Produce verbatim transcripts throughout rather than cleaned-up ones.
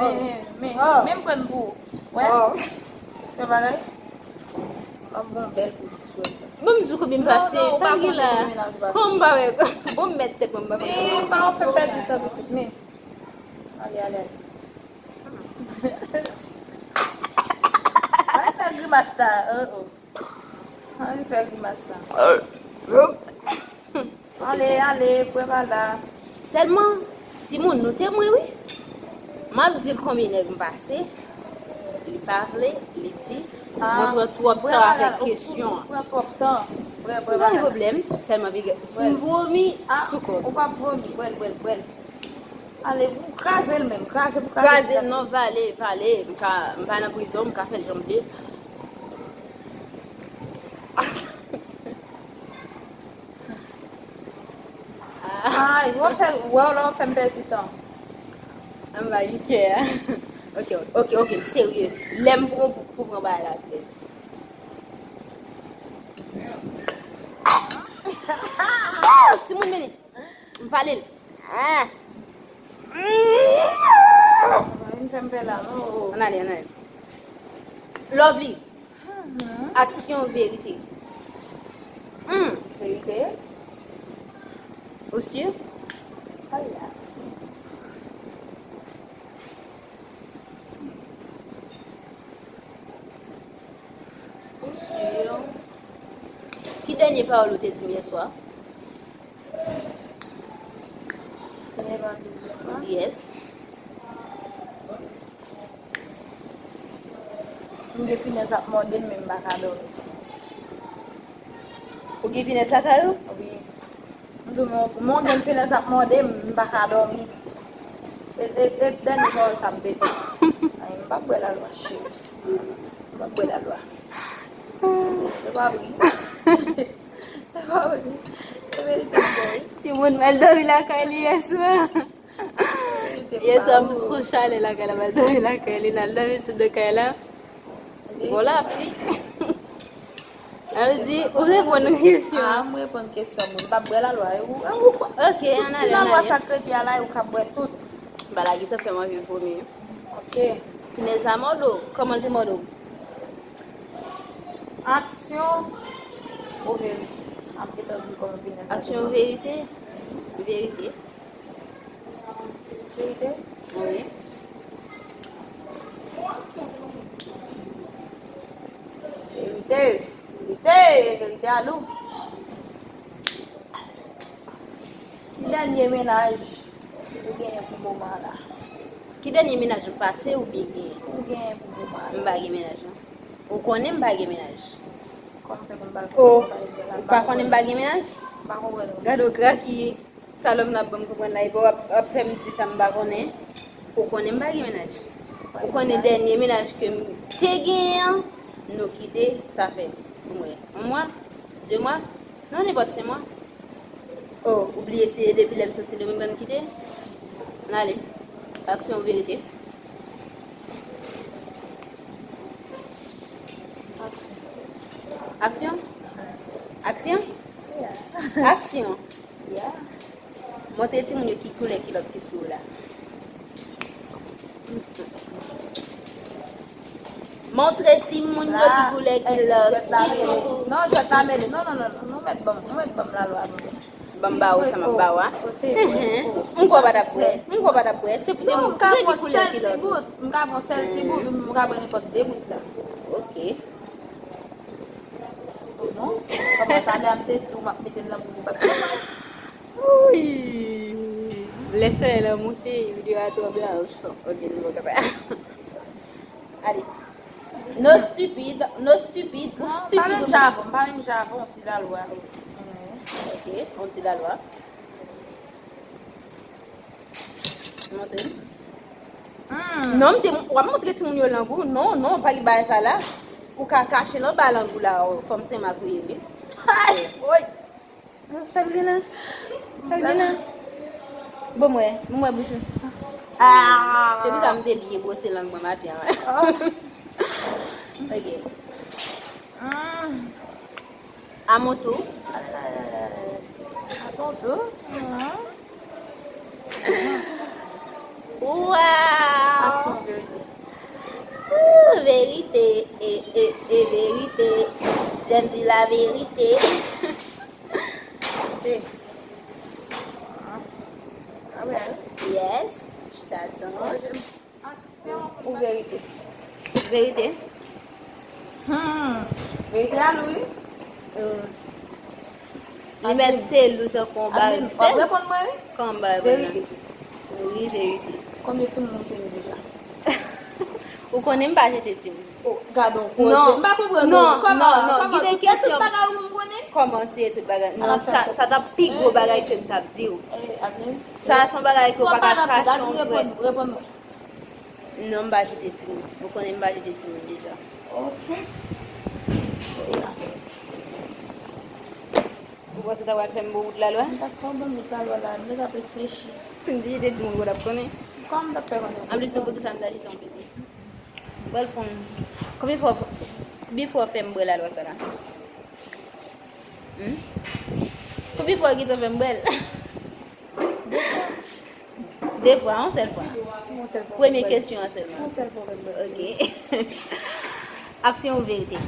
men, men, men, men m pran pou ou. Wè? Paske bagay, w ap bon bèl pou sou sa. Bon, m di w konbyen m pase, sa m gen la. Kòm m pa wè, bon, m mèt tèt mwen, m pa konn. Men, pa w fè m pèdi tan, pitit, men. Ale, ale, ale. Arete fè grimas la. Oh, oh. Arete fè grimas la. Ale, ale, bwè pa la. Sèlman, timoun, nou temwen, wi. M ap di l konbyen nèg m pase. Li pa vle, li di. Mwen pran twòp tan avèk kesyon an. Ou pran twòp tan. Bwè, bwè pa la. Pa gen pwoblèm, sèlman, piga, si m vomi, sou kò. Ou p ap vomi, bwè l, bwè l, bwè l. Ale, ou kraze l menm, kraze pou kraze. Kraze l non, vale, vale. M ka, m pa nan prizon, m ka fè l jan m vle. Ay, w ap fè, w wè w la w ap fè m pèdi tan. Anba likè a. Ok, ok, ok, m serye. Lè m pou, pou, pou pran bagay la, trè. Timoun, mennen. M vale l. Ah. Ann ale, ann ale. Lovely. Aksyon, verite. Hmm. Verite. Ou si? Aya. Ou si? Ki dènye pawòl ou te di m yèswa? Yes. M gen pinèz ap mòde m, men m pa ka dòmi. Ou gen pinèz lakay ou? Wi. M di w, mwen, mwen gen pinèz ap mòde m, m pa ka dòmi. E, e, e dènye pawòl sa m te di. Ay, m p ap bwè lalwa, cheri. M p ap bwè lalwa. E pa vre. E pa vre. E verite m ba w, wi. Timoun m al dòmi lakay li yèswa. Yèswa m sou chalè lakay la, m al dòmi lakay li, n al dòmi sou do kay la. Bon lapli. Sa vle di, ou reponn kesyon an. Ah, m reponn kesyon moun. M pa bwè lalwa, e ou, e ou kwa? Ok, ann ale, ann ale. Si lalwa sa k rete a la, e ou k ap bwè tout. Ba la gentan fè m anvi vomi. Ok. Pinèz la mòde w? Kòman l te mòde w? Aksyon ou verite? M ap gentan di w kòman pinèz la te mòde m. Aksyon, verite? Verite. Verite? Wi. Verite, verite, verite a lou. Ki dènye mennaj ou genyen pou moman la? Ki dènye mennaj ou pase oubyen genyen? Ou genyen pou moman la? M pa gen mennaj, non. Ou konnen m pa gen mennaj? Kòman fè pou m pa konnen? Oh, ou pa konnen m pa gen mennaj? M pa konprann ou. Gade w kraki. Sa lòm nan ban m konprann la, epi w ap, ap fè m di sa m pa konnen. Ou konnen m pa gen mennaj. Ou konnen dènye mennaj ke m te genyen an, nou kite, sa fè, mwen, yon mwa, de mwa, non, nenpòt senk mwa. Oh, ou bliye se depi lè m sot Sendomeng la n kite? N ale. Aksyon ou verite? Aksyon. Aksyon? Aksyon? Aksyon. Yeah. Montre timoun yo ki koulè kilòt ki sou ou la. Montre timoun yo ki koulè kilòt ki sou ou. Non, jwèt la mele. Non, non, non, non, non, mèt ban m, mèt ban m lalwa. Ban m ba ou sa m ap ba ou a. M kwè w pa t ap bwè. M kwè w pa t ap bwè. Se pou te montre ki koulè kilòt. M ka pran sèl ti bout. M ka pran sèl ti bout. M ka pran nenpòt de bout la. Ok. Non, kòman talè a m te di w m ap mete l nan bouch ou pa t konprann. Wi. Lè solèy la monte, videyo a twò blanch. Ok, nou poko kapab. Ale. No stupid, no stupid, ou stupid ou pa menm jan avè m, pa menm jan avè w, yon ti lalwa. Ok, yon ti lalwa. Montre. Hmm. Non, m te, w ap montre timoun yo lang ou. Non, non, pa gen bagay sa la. Ou ka kache l anba lang ou la, o, fanm Senmak ou ye, wi. Ay, woy. Sa l gen la? Sa l gen la? Bon, mwen, mwen bouch ou. Ah. Se pou sa m te bliye bwose lang mwen maten an. Ok. Hmm. À mon tour. À ton tour. Mhm. Waouh! Aksyon, verite. Ouh, vérité et, et, et vérité. J'aime dire la vérité. Yes, je t'attends. Aksyon ou verite? Verite. Hmm. Verite a lou, wi. Euh, li mèt te lou tankou yon baril sèl. Adeline, w ap reponn mwen, wi? Kòman baril la? Verite. Wi, verite. Konbyen timoun ou jwenn deja? Ou konnen m pa jete timoun. Oh, gade yon koze. Non, m pa konprann non, ou. Kòman, non, non, kòman, kite tout, kesyon. Tout bagay ou menm konnen? Kòman se tout bagay? Non, sa, sa t ap pi gwo bagay ke m t ap di w. Eh, Adeline. Sa, se yon bagay ke w pa ka kache yon frè. Reponn mwen, reponn mwen. Non, m pa jete timoun. Ou konnen m pa jete timoun deja. Ok. Ou panse ta pral fè m bon wout lalwa? M t ap fè w bon wout lalwa la, m t ap reflechi. Si m te jete timoun, ou t ap konnen? Kòman m t ap fè konnen? Anplis, nou, poukisa m ta jete yon pitit? Bwè l pou m. Konbyen fwa, konbyen fwa w fè m bwè lalwa sa la? Hmm? Konbyen fwa w gentan fè m bwè l? De fwa, yon sèl fwa. Yon sèl fwa. Premye kesyon an sèlman. Yon sèl fwa, mwen. Ok. Aksyon ou verite?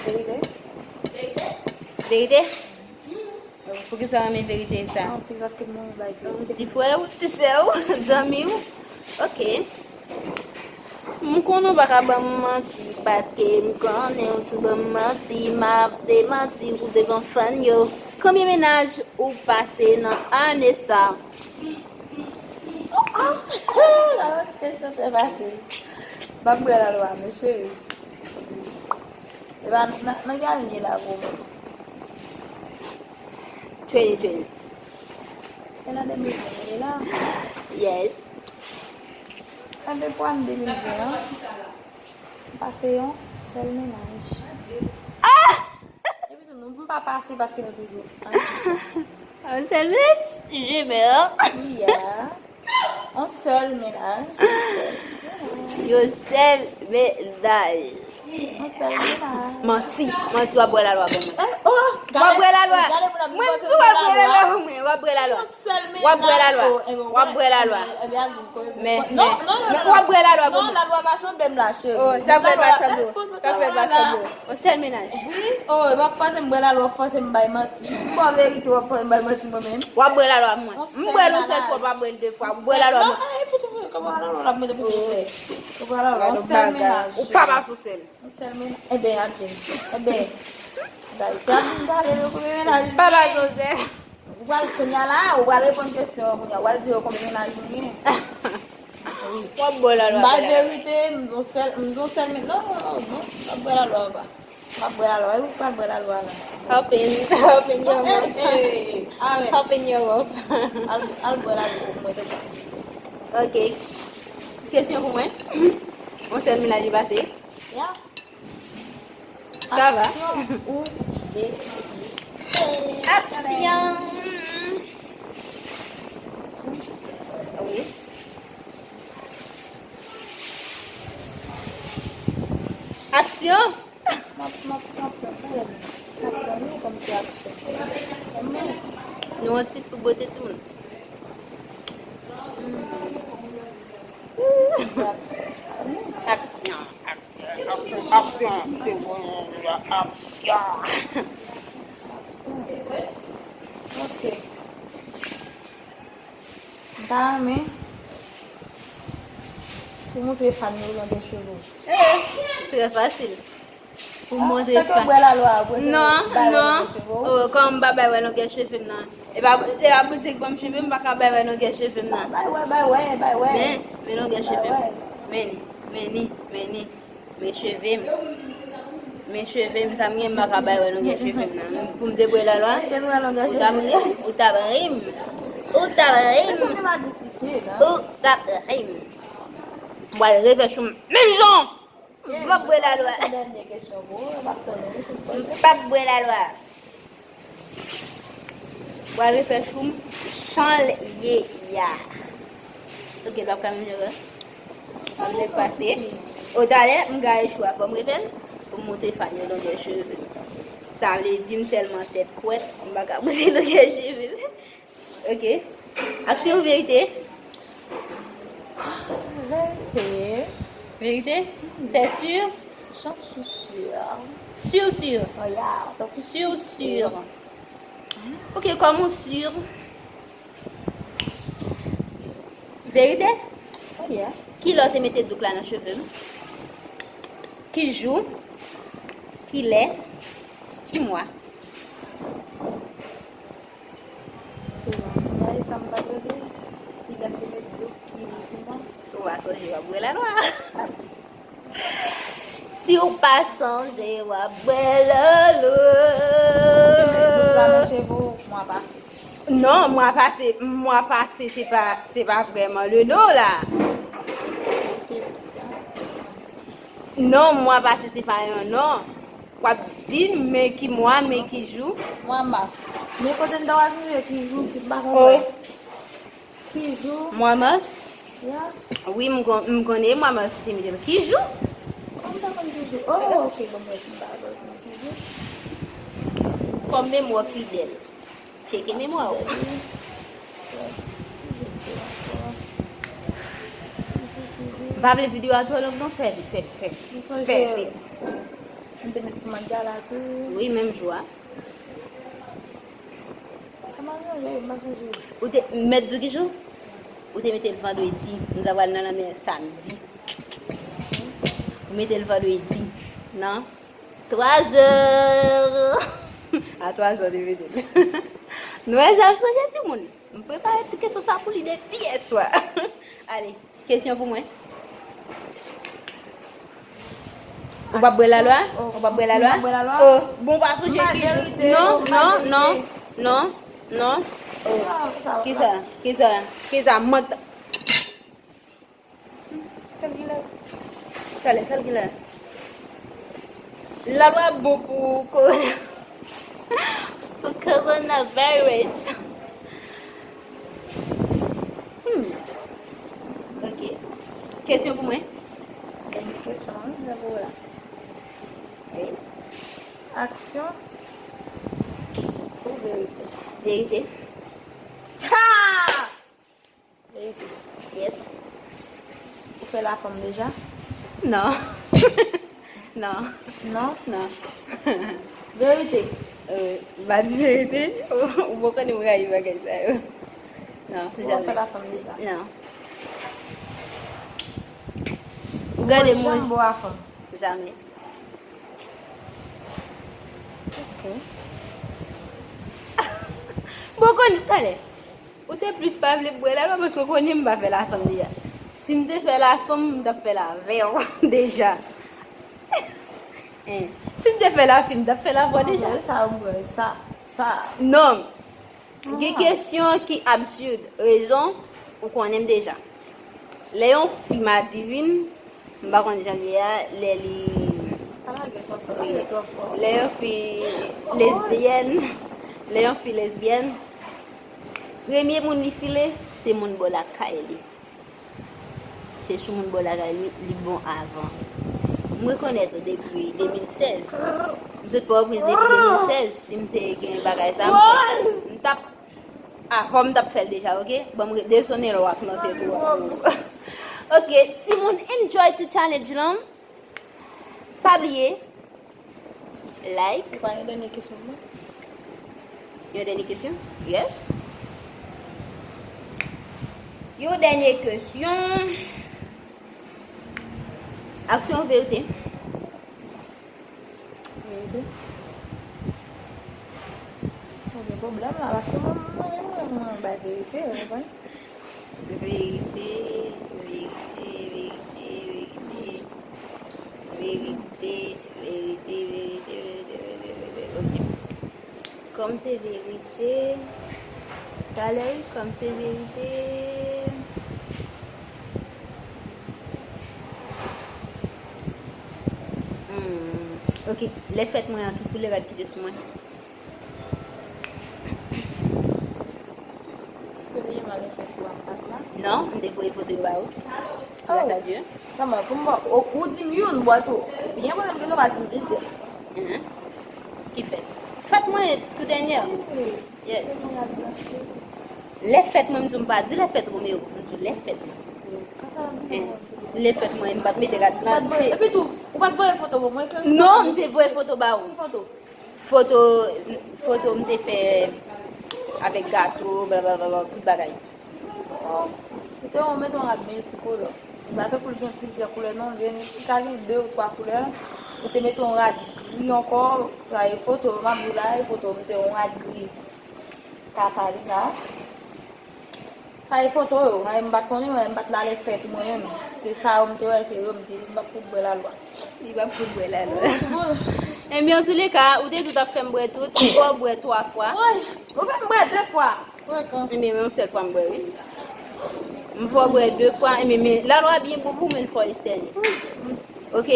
Verite? Verite? Poukisa w renmen verite sa? Anpil, paske m renmen bay verite. Ti frè w, ti sè w, zanmi w. Ok. M konnen w pa ka ban m manti, paske m konnen w si w ban m manti, m ap demanti w devan fan yo. Konbyen mennaj ou pase nan ane sa? Oh, oh. La, ti kesyon trè fasil. M ap bwè lalwa, mesye. E pa nan, nan, nan ki ane n ye la, pou mwen? Twenty twenty. Se nan de mil ven nou ye la? Yes. Sa fè pou ane de mil ven an, m pase yon sèl mennaj. Ah! Epi tou, nou, m pa pase paske nou toujou ansanm. Yon sèl mennaj? Jemè. Yeah. Yon sèl mennaj. Yon sèl mennaj. Yon sèl mennaj. Manti, manti, w ap bwè lalwa pou mwen. W ap bwè lalwa. Mwen, m tou w ap bwè lalwa pou mwen, w ap bwè lalwa. W ap bwè lalwa. W ap bwè lalwa. Men, men, men w ap bwè lalwa pou mwen. Non, lalwa pa sanble m la, cheri. Oh, sa fè l pa sanble. Sa fè l pa sanble. Yon sèl mennaj. Wi. Oh, e pa fòse m bwè lalwa, w ap fòse m bay manti. M ba w verite, w ap fòse m bay manti mwen menm. W ap bwè lalwa mwen. M bwè l yon sèl fwa, w pa bwè l de fwa. W bwè lalwa mwen. Kòman lalwa l ap mete pou fè? Kòman lalwa, yon sèl mennaj. Ou pa pa sou sèl. Yon sèl mennaj. Enben, atenn. Enben, guys, se ap vin pale de konbyen mennaj. Papa Joseph. Ou pral kounye a la, ou pral reponn kesyon an kounye a. Ou pral di yo konbyen mennaj ou gen. Wi. W ap bwè lalwa. M bay verite, m di yon sèl, m di yon sèl men-, non, non, non, non, w ap bwè lalwa, papa. M ap bwè lalwa, wi, ou pral bwè lalwa la. Open, open your mouth. Eh, eh, eh, arrête. Open your mouth. Al, al bwè lalwa pou mwen, tanpri. Ok. Kesyon pou mwen. Yon sèl mennaj li pase. Yeah. Sa va? Aksyon ou verite? Aksyon. Wi. Aksyon. M ap, m ap, m ap pran pou ou. M ap pran nou kòm se aksyon. Nou yon tit pou bote timoun. Aksyon, aksyon, aksyon, aksyon, aksyon. Ok. M ta renmen pou montre fan yo longè cheve w. Eh, trè fasil. Pou montre fan. Tanke w bwè lalwa, ou prefere bay wè longè cheve w? Non, non. Oh, kòman m pa bay wè longè cheve m nan? E pa, e pa boutik ban m cheve, m pa ka bay wè longè cheve m nan. Bay wè, bay wè, bay wè. Men, men longè cheve m. Men, men ni, men ni, men cheve m. Men cheve m, sa m gen, m pa ka bay wè longè cheve m nan. Men pou m te bwè lalwa, ou t ap ri m, ou t ap ri m, ou t ap ri m, ou t ap ri m. M pral refè chou m menm jan. M p ap bwè lalwa. M p ap bwè lalwa. W a refè chou m jan l ye a. Ok, l p ap ka menm jan. M ap lèk pase. O talè, m gaye chou a, fò m refè l pou m montre fan yo longè cheve m. Sa vle di m tèlman tèt kwèt, m pa ka montre longè cheve m. Ok. Aksyon ou verite? Verite. Verite? T'es sûr? J'en suis sûr. Sûr, sûr. Oh, yeah, donc sûr, sûr. Ok, kòman w sûr? Verite? Oh, yeah. Kilè w te mete douk la nan cheve m? Ki jou? Kilè? Ki mwa? Bay sa m pa tande. Kilè m te mete douk, ki jou, ki mwa? Si w pa sonje, w ap bwè lalwa. Si w pa sonje, w ap bwè lalwa. Ou te mete douk la nan cheve w mwa pase? Non, mwa pase, mwa pase, se pa, se pa vrèman le non la. Non, mwa pase, se pa yon non. W ap di m, men ki mwa, men ki jou? Mwa mas. Men kote m ta pral sonje ki jou, ki m pa konprann. Ki jou? Mwa mas? Ya. Wi, m kon-, m konnen mwa mas te mete. Ki jou? Kòman m ta konn ki jou? Oh, ok, bon, mwen, m pa konn ki jou. Kòm memwa w fidèl. Tcheke memwa w. M pa vle videyo a twò long non, fè vit, fè vit, fè vit. Fè vit. M te met tomat gala tou. Wi, menm jou a. Kòman m ranje, m pa sonje. Ou te mèt di ki jou? Ou te mete l vandredi. Nou ta pral nan lanmè samdi. Ou mete l vandredi. Nan twa zè. A twa zè ou te mete l. Nou wè sa ap sonje timoun. M prepare ti kesyon sa pou li depi yè swa. Ale. Kesyon pou mwen. Ou p ap bwè lalwa? Ou p ap bwè lalwa? M p ap bwè lalwa. Oh, bon, pa sonje ki jou. Non, non, non, non, non. Oh. Kisa? Kisa? Kisa? Mant. Sèl ki la. Talè, sèl ki la. Lalwa bon pou korona. Pou coronavirus. Hmm. Ok. Kesyon pou mwen? Dènye kesyon, wi, lè pou la. Wi. Aksyon ou verite? Verite. Ha! Verite. Yes. Ou fè lafanm deja? Non. Non. Non? Non. Verite. Euh, m pa di verite. Ou poko konnen m rayi bagay sa yo. Non, Ou fè lafanm deja? Non. Ou gade mwen. Janm bò a fanm. Jamè. Ok. Bon, konnen talè. Ou te plis pa vle bwè lalwa paske w konnen m pa fè lafanm deja. Si m te fè lafanm, m t ap fè l avè w deja. Hein. Si m te fè lafi, m t ap fè l avè w deja. Sa, sa, sa. Non. Gen kesyon ki absird. Rezon, ou konnen m deja. Lè yon fi madivin, m pa konn jan l ye a, lè li. Pa lage fò sa, lage twò fò. Lè yon fi lesbyèn, lè yon fi lesbyèn, premye moun li file, se moun bò lakay li. Se sou moun bò lakay li, li bon avan. M rekonèt ou depi de mil sèz. M sot pò prens depi de mil sèz. Si m te gen bagay sa, m, m t ap, avan m t ap fè l deja, ok? Ban m re- desonnen lwa k nan tèt ou a. Ok, timoun, enjoy ti challenge lan. Pa bliye, like. Ou pa gen dènye kesyon pou mwen? Yon dènye kesyon? Yes. Yon dènye kesyon. Aksyon ou verite? Verite. Mwen gen pwoblèm la, paske mwen, mwen, mwen, mwen bay verite, ou konprann? Verite, verite, verite, verite. Verite, verite, verite, verite, verite, verite. Ok. Kòm se verite, talè, kòm se verite. Hmm, ok. Lè fèt mwen an, ki koulè rad ki te sou mwen? Premyèman, lè fèt ou ak pat la. Non, m te voye foto yo ba ou. Gras a Dye. Kòman, pou m ba ou, ou di m youn, bò tou. Byen, mwen menm, ou pa di m plizyè. Mhm. Ki fèt? Fèt mwen, tou dènyè. Yes. Lè fèt mwen, m di w, m pa di lè fèt Romeo. M di w lè fèt mwen. Eh, lè fèt mwen, m pa t mete rad lan. Epi tou, ou pa t voye foto pou mwen ke. Non, m te voye foto ba ou. Ki foto? Foto, foto m te fè avèk gato, blablabla, tout bagay. Ou te mete yon rad miltikolè. Li pa tankou l gen plizyè koulè, non, li ka gen de ou twa koulè. Ou te mete yon rad gri ankò, la e foto, m ap di w la e foto, m te yon rad gri. Katalina. Sa e foto yo, sa e m pa t konnen, mwen, m pa t la lè fèt mwen menm. Se sa yo m te wè, se yo m te di m p ap fout bwè lalwa. Li p ap fout bwè lalwa. Ebyen, antouleka, ou te di w t ap fè m bwè tout, ou fè w bwè twa fwa. Woy, ou fè m bwè de fwa. Frekan. Ebyen, men yon sèl fwa m bwè, wi. M fè w bwè de fwa, ebyen, men lalwa byen bon pou mwen, l fè w estène. Ok?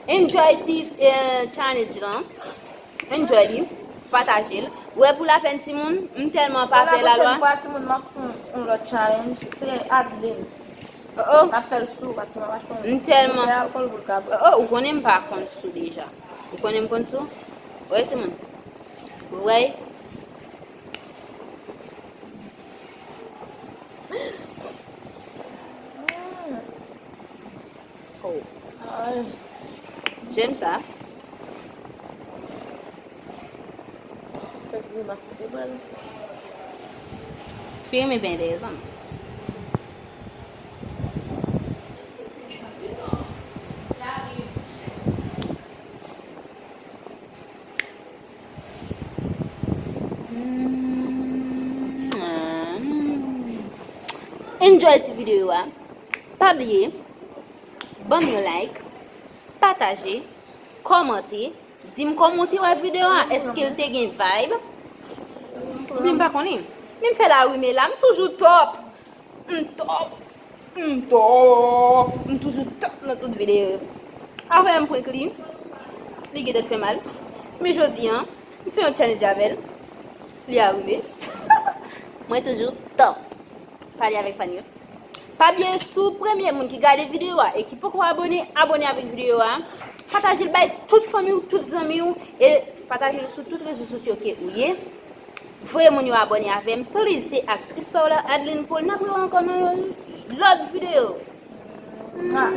Enjoy ti eh, challenge lan. Enjoy li, pataje l. Ou wè pou lapèn timoun, m tèlman pa fè lalwa. Pwochèn fwa timoun, m ap fè yon lòt challenge. Se Adeline. Oh, oh. N ap fè l sou paske m ap achte yon M tèlman bouteille alkòl pou l ka bwè. Oh, oh, ou konnen m pa konn sou deja. Ou konnen m konn sou? Ou wè timoun? Ou wè? Oh. J'aime ça. Grimas pou te bal. Fi renmen benyen dèyè zanmi. Enjoy ti videyo a. Pa bliye, ban m yon like, pataje, kòmante, di m kòman w te wè videyo a. Èske l te gen vibe? Ebyen, m pa konnen. Men m fè larime la, m toujou top. M top. M top. M toujou top nan tout videyo. Avè m prank li, li gentan fè mal. Men jodi a, m fè yon challenge avè l. Li arime. Mwen toujou top. Pale avèk fan yo. Pa bliye, si w premye moun ki gade videyo a e ki poko abòne, abòne avèk videyo a. Pataje l bay tout fanmi w, tout zanmi w, e pataje l sou tout rezo sosyo ke ou ye. Voye moun yo abòne avè m, please. Se aktris pa w la, Adeline Paul. N ap rewè ankò nan yon lòt videyo. Mwa.